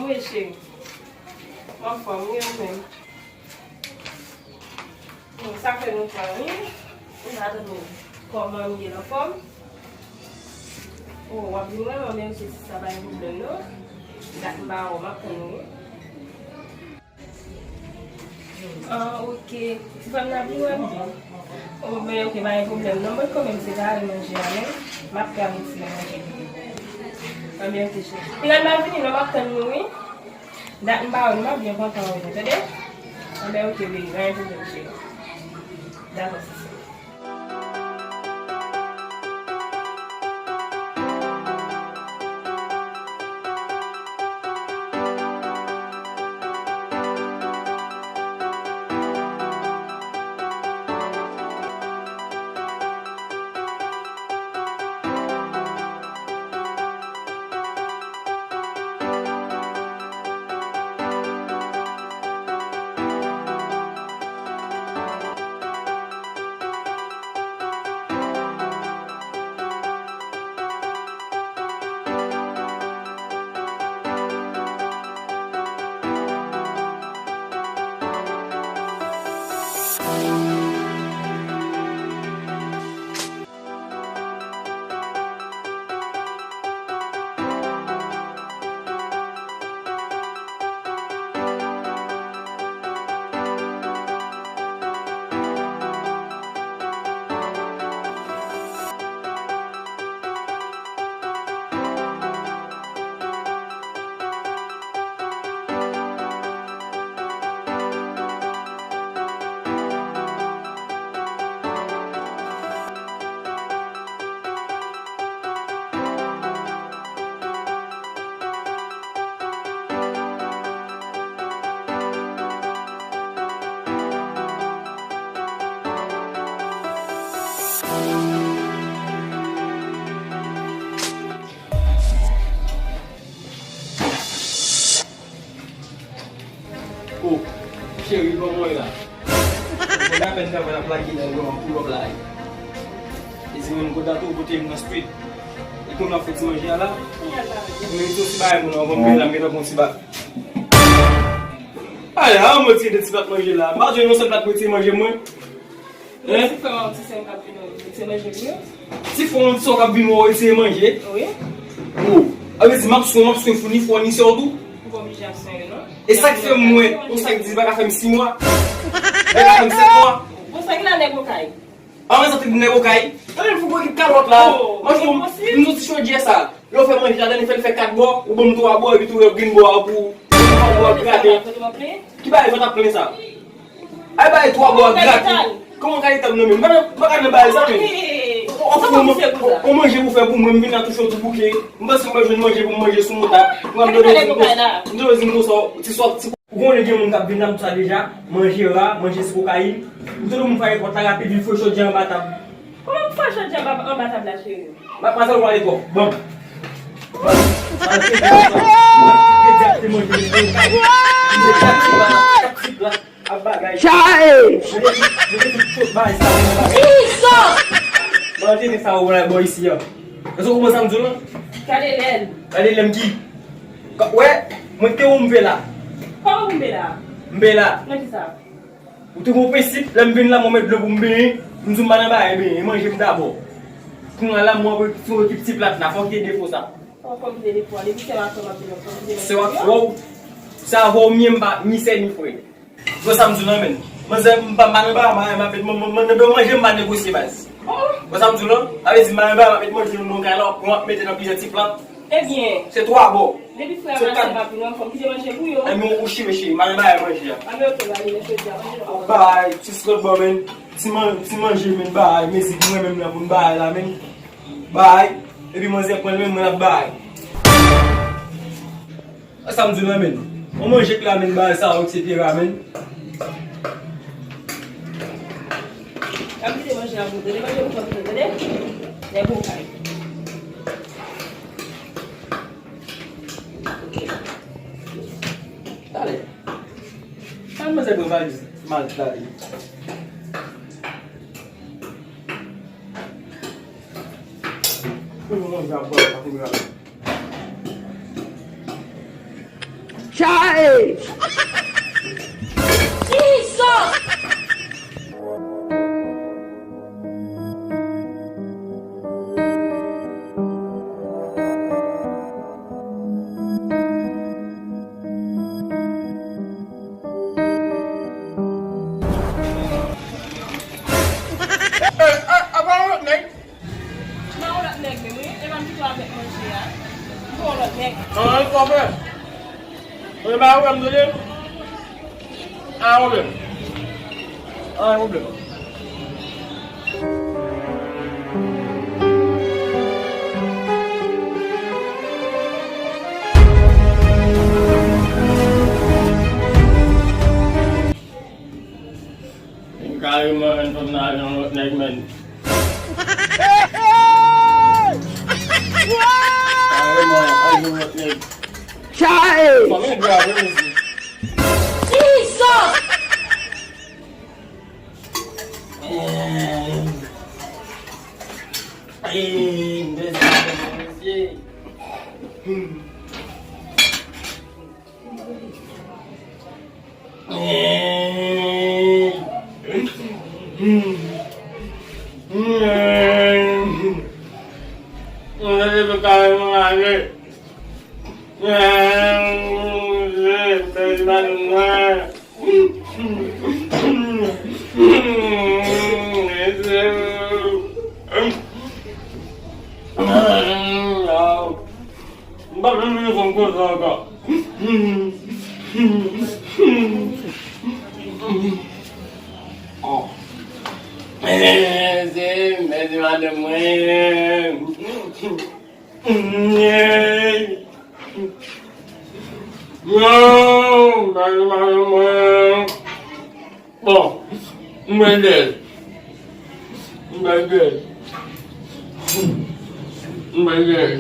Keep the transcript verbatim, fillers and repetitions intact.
Wi, cheri. M anfòm, wi, ou menm? Bon, sa fè lontan, wi. M pa tande kòman m ye, anfòm? O, w ap vin wè m, men se si sa pa gen pwoblèm, non. Dat m pa wè w, m ap tann ou, wi. Ah, ok. Ti fanm nan vin wè m. O, men ok, pa gen pwoblèm, non. Mwen kanmenm, se kare manje a, men m ap fè yon ti manje. Anben, ok, cheri. Piga m ap vini, non, m ap tann nou, wi. Dat m pa wè nou, m ap byen kontan wè nou, tande? Anben, ok, baby, pa gen pwoblèm, cheri. Dakò, sisi. O, cheri, kòman w ye la? Mwen apèn travay ap lage nan yon pull up la. E di mwen kote a tou, kote m nan street. E kòman n ap fè ti manje a la? Mwen se yon ti bagay moun anvan mwen la, m gentan pran ti ba. Ay, a mwen ti de ti plat manje la. M pa jwenn yon sèl plat pou ti manje mwen. Hein? Ti frè w, ti sè w k ap vin, ou se manje pou yo? Ti frè w, ti sè w k ap vin wè w, se manje? Wi. O, a vle di m ap swen, m ap swen founi, founisè w tou? Ou pa oblije ap swen yo, non. E sa k fè m wè, ou sa k di li pa ka fè m sis mwa? Li pa ka fè m sèt mwa? Bon, sa ki la nèg okay? A, mwen santi m nèg okay. Tande m fouke ekip kalòt la. O, manje m, enposib. M soti chodyè sa. Lè w fè manje ladan, li fè l fè kat bò, ou ban m twa bò, epi tou lòt grenn bò a pou, pou twa bò a graten. Ki bagay vant ap plen sa? Ay, bagay twa bò a graten. Kòman kalite m nan menm? M pa ka nan bagay sa, men. On manje pou fè pou mwen, m vin la touche w tou bouke. M panse m pa jwenn manje pou m manje sou mwen ta. M ap dòmi sou mwen. M dòmi sou mwen sa, ti swa, ti Ou konnen gen moun k ap vin nan sa deja, manje ra, manje sou kokayin. Ou tande moun frape pòt la rapid, vin foure chodyè anba tab. Kòman pou fè chodyè anba, anba tab la, cheri? M ap pase ou pale twòp. Bon. Bon. Al fè sa. Mete kat tip la, kat tip la, ap bagay. Chae! Mete tout, mete tout, tout bagay sa, bagay. Jesus! Manje sa ou wè bò isi a. Èske ou konprann sa m di w lan? Gade lè l. Gade lè m ki? Ka-, wè, mwen te ou m vle la. Kòman pou m vle la? M vle la. Nan ki sa? Ou te gon prensip, lè m vin la, mwen met dlo pou m benyen, m di w m pa nan bagay benyen, manje m dabò. Kounye a la, mwen se yon ekip ti plat la, fò w kite defo sa. Fò w kite defo a, depi se w ak fè w m ap vin, fò w kite defo a. Se w ak fè w, se avè w m ye, m pa ni sè ni frè. Wè sa m di w lan, menn. Manzè, m pa, m pa nan bagay, m pa, m pa, m, m, m, nan manje, m pa negosye, baz. Wè sa m di w lan? Sa vle di, m pa nan bagay, m ap met manje nan kay la, w ap mete nan plizyè ti plat. Ebyen. Se twa bò. Depi frè m ak sè m ap vin, w ap fè m kite manje pou yo. Ebyen, ou chire, chire, m pa nan bagay manje a. Anben, ok, m ale, mèsye, di a manje nou. Bay, ti slòt bò, menn. Ti man-, ti manje, menn, bay, mezi pou mwen menm nan pou n bay la, menn. Bay. Epi manzè pran l, menn, mwen ap bay. A sa m di w lan, menn. On manje k la, menn, bagay sa yo, etsetera, menn. Ap kite manje a pou tande, manje pou tande, tande. Nèg okay. Talè. Sa manzè pran valiz mal talè. Pou nou manje ap bò, pa pou grave. Chae! Jesus! Ey, a, apa yon lòt nèg? M pa yon lòt nèg menm, wi. E pa m ki tou avèk manje a. M pa yon lòt nèg. An, an, kòmè. Mwen pa wè m tande. A, pwoblèm. A, pwoblèm. Kareman, menn, fòk n al yon lòt nèg, menn. Kareman, al yon lòt nèg. Chae! Fòk n grave, mesye. Jesus! Ey, mesye. M pa vle vin konn konsa ankò. Oh. Mèsi, mèsi madanm mwen. Yo, mèsi madanm mwen. Bon, m bay dèyè l. M bay dèyè l. M bay dèyè l.